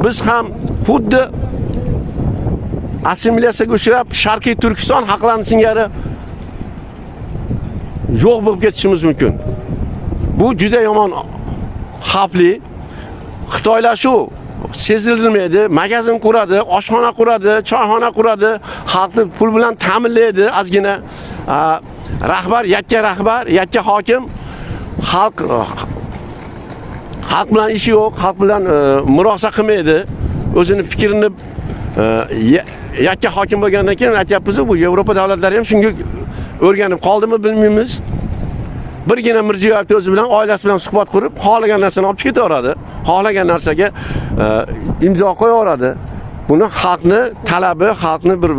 Biz ham xuddi assimilyatsiyaga uchrab, Sharqiy Turkiston xalqlarini singari yo'q bo'lib ketishimiz mumkin. Bu juda yomon xavfli. Xitoylashuv sezilmaydi, magazin quradi, oshxona quradi, choyxona quradi, xalqni pul bilan ta'minlaydi ozgina. Rahbar, yakka rahbar, yakka hokim, xalq bilan ishi yo'q, xalq bilan murosa qilmaydi. O'zini fikrini yakka hokim bo'lgandan keyin aytyapmiz, bu Yevropa davlatlari ham shunga o'rganib qoldimi, bilmaymiz. Birgina Mirziyoyev o'zi bilan, oilasi bilan suhbat qurib, xohlagan narsani olib chiqib ketaveradi. Xohlagan narsaga imzo qo'yaveradi. Buni xalqni talabi, xalqni bir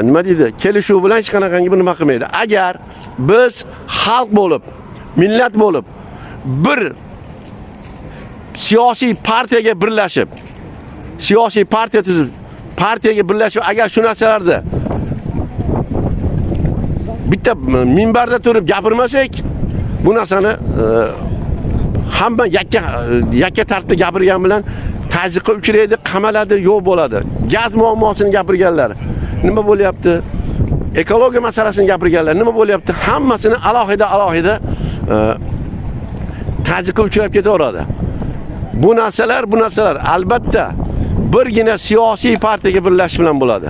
nima deydi, kelishuv bilan hech qanaqangi bir nima qilmaydi. Agar biz xalq bo'lib, millat bo'lib bir siyosiy partiyaga birlashib, siyosiy partiya tuzib, partiyaga birlashib, agar shu narsalarni bitta minbarda turib gapirmasak, bu narsani hamma yakka yakka tartibda gapirgan bilan tazyiqqa uchraydi, qamaladi, yo'q bo'ladi. Gaz muammosini gapirganlar nima bo'lyapti? Ekologiya masalasini gapirganlar nima bo'lyapti? Hammasini alohida alohida tazyiqqa uchrab ketaveradi. Bu narsalar albatta birgina siyosiy partiyaga birlashish bilan bo'ladi.